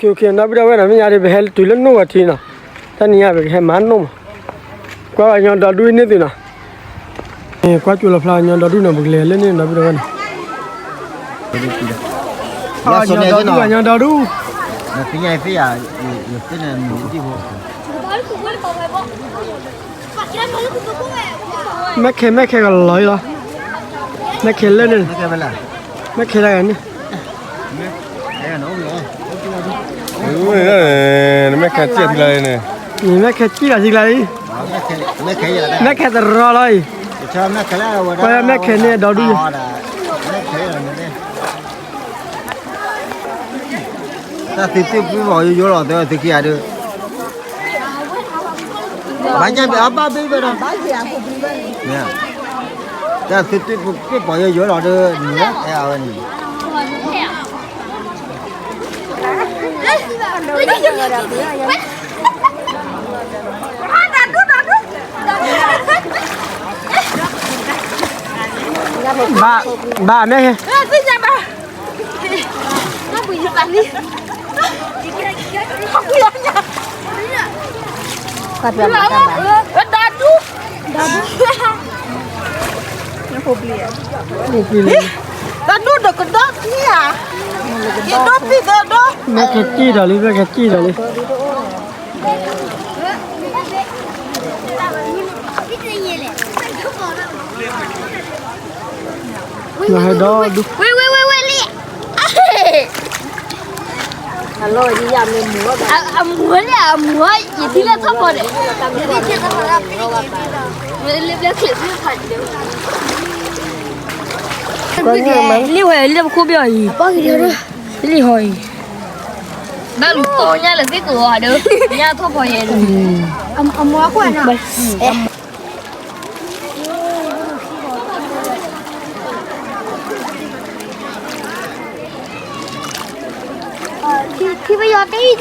ဒီပုၢ်ဒီဝဲၢ်နီၤ မ့ၢ်ညါဒီး ပဟဲတုၤလၢနိၣ်ဝဲထံနီၤ, တနံၤညါပကဟဲမၤနိၣ်မး, ကွၢ်ညီဒီဒူၣ်အံၤန့ၢ်သုနီၤ, ကွၢ်ကၠိလီၤဖျါညီဒီဒူၣ်နီၤ ပကလဲၤလၢန့ၣ်ဒီပုၢ်ဒီဝဲၢ်နီၤ, ညီဒီဒူၣ် ညီဒီဒူၣ် မဲၣ်ခဲ မဲၣ်ခဲကလီၤအံၤလီၤ, မဲၣ်ခဲလၢန့ၣ်, မဲၣ်ခဲတၢ်ဂၤန့ၣ်, မဲၣ်ခဲစံၣ်ထံလၢန့ၣ်, မဲၣ်ခဲစံၣ်လီၤထံကျါအံၤ, မဲၣ်ခဲတရီလီၤအံၤ, ကွၢ်မဲၣ်ခဲန့ၣ်ဒီဒူၣ်, တၢ်သုတ့ၢ်ပှ့ၤပီၤယိယိလီၤ သုခံဂၤဒီး ဘၣ်ညါဘၣ်ဘၣ်ဘၣ်ဒီး, တၢ်သုတ့ၢ်ပှ့ၤပီၤယိယိလီၤဒီး နံၤလၢအဲအဝဲန့ၣ်, ဘၣ်, ဘၣ်မ့ၢ် ဒီဒူၣ်ဒီးကဒီးထံဧါ, ဒီဒူၣ်ဒီးကဒီးထံဒီး, မဲၣ်ခဲစံၣ်ဒီးလံ မဲၣ်ခဲစံၣ်ဒီးလံ, ဝဲဝဲဝဲဝဲလံ အလီၢ်ယမ့ၢ်မူၤ, အမူၤလံ အမူၤ ယထံၣ်လၢထီၣ်ဖီန့ၣ်, လံဝဲလံပခိၣ်ဘၣ်အံၤ, လံဟီအံၤ, ဘၣ်လူၤတိၢ်ညါလၢသ့ၣ်ကိးအီၤဒီး, ညါထီၣ်ဖီယဲဒီး, အမူၤအခိၣ်န့ၣ် ထံပယီၤတအံၤဒ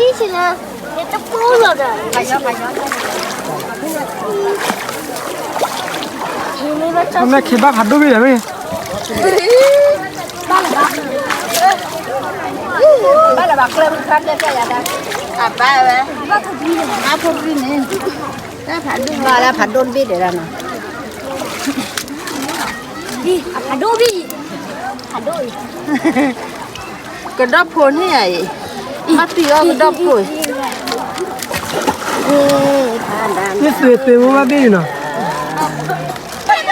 ်ဆ့လၢ, တပိလီၤဒီး, မ့ၢ်ခဲဘၣ်ဖးဒိၣ်ဘံၣ်ဒီးမ့ၢ်, ဘၣ်လၢၤဘၣ်, ဘၣ်လၢၤဘၣ်ကျဲမုၢ်ခါကျဲကျဲယၤဒၣ်, အဘၣ်ဝဲ, အဖိပြံန့ၣ်, ဘၣ်လၢဖးဒိၣ်တဘ့ၣ်ဒီးနီၤ, ဖးဒိၣ်ဘံၣ်, ဖးဒိၣ်အံၤ ကဒီဖိန့ၣ်ဧါအံၤ, ဘၣ်ပံၤအီၤကဒီဖိ, မ့ၢ်သုးသ့မိၢ်ဘၣ်ဘ့ၣ်န့ၣ်နီ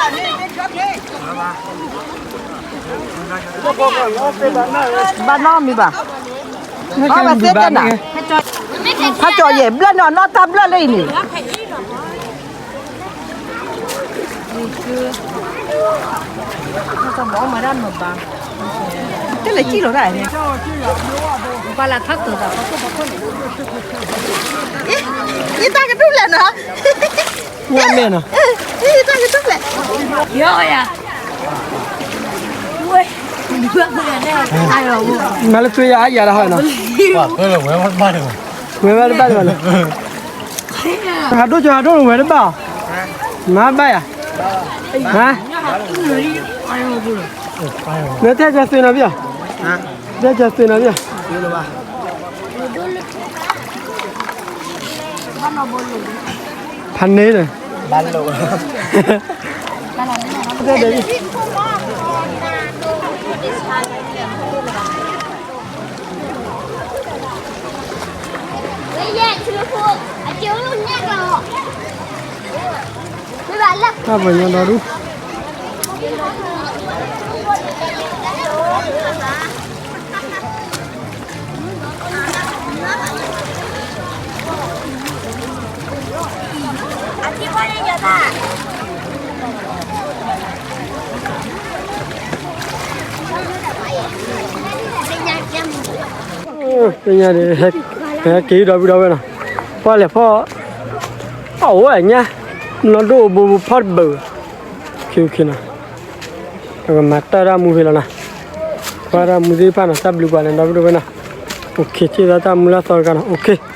ၤ, ဘၣ်နီၢ်မံၤဘၣ်, ဘၣ်ဘၣ်သ့တနၤ, ဖးကၠီယဲၢ်ဘျၢၣ်နီၤ နီၢ်တၢ်ဘျၢၣ်လၢအံၤန့ၣ် တလဲၤစံၣ်လီၤတၢ်န့ၣ်, ယတၢ်ကဒူၣ်လဲၣ်နီၤ, ဝဲမဲာ်နီၤ, ယတၢ်ကဒူၣ်လဲၣ်, ယယၤ, မၤလၢသွ့ယၤအါယၤတဟီနီၤ, ဝဲဘၣ်တဘၣ်လီၤ, ဟးဒိၣ်ကၠီဟးဒိၣ်ဝဲတဘၣ်, မၤဘၣ်ယၤ, ဟါ, နတဲကၢၤသွ့နီၤဘၣ်, တဲကၢၤသွ့နီၤဘၣ်, ဖးန့ၣ်န့ၣ် တၢ်ပှၤညီဒီဒူၣ်, သ့ၣ်ညါဒီး ဟဲက့ၤဒီပုၢ်ဒီဝဲၢ်နီၤ, ပှၢ်လဲၤဖီၣ်, အအိၣ်ဝဲညါ, နီၢ်ဒိၣ်အိၣ်ဘူးဖီၣ်တဘၢၣ်, ခ့ခ့နီၤ, ပကမၤတၢ်တၢ်မူဖဲလီၤနီၤ, ပှၤတၢ်မူသ့ၣ်တဖၣ်နီၤ တၢ်ဘျုးပှၤန့ၣ် ဒီပုၢ်ဒီဝဲၢ်နီၤ, အိၣ်ခ့ ထံၣ်သးတၢ်မူလၢသီတကါနီၤ, အိၣ်ခ့.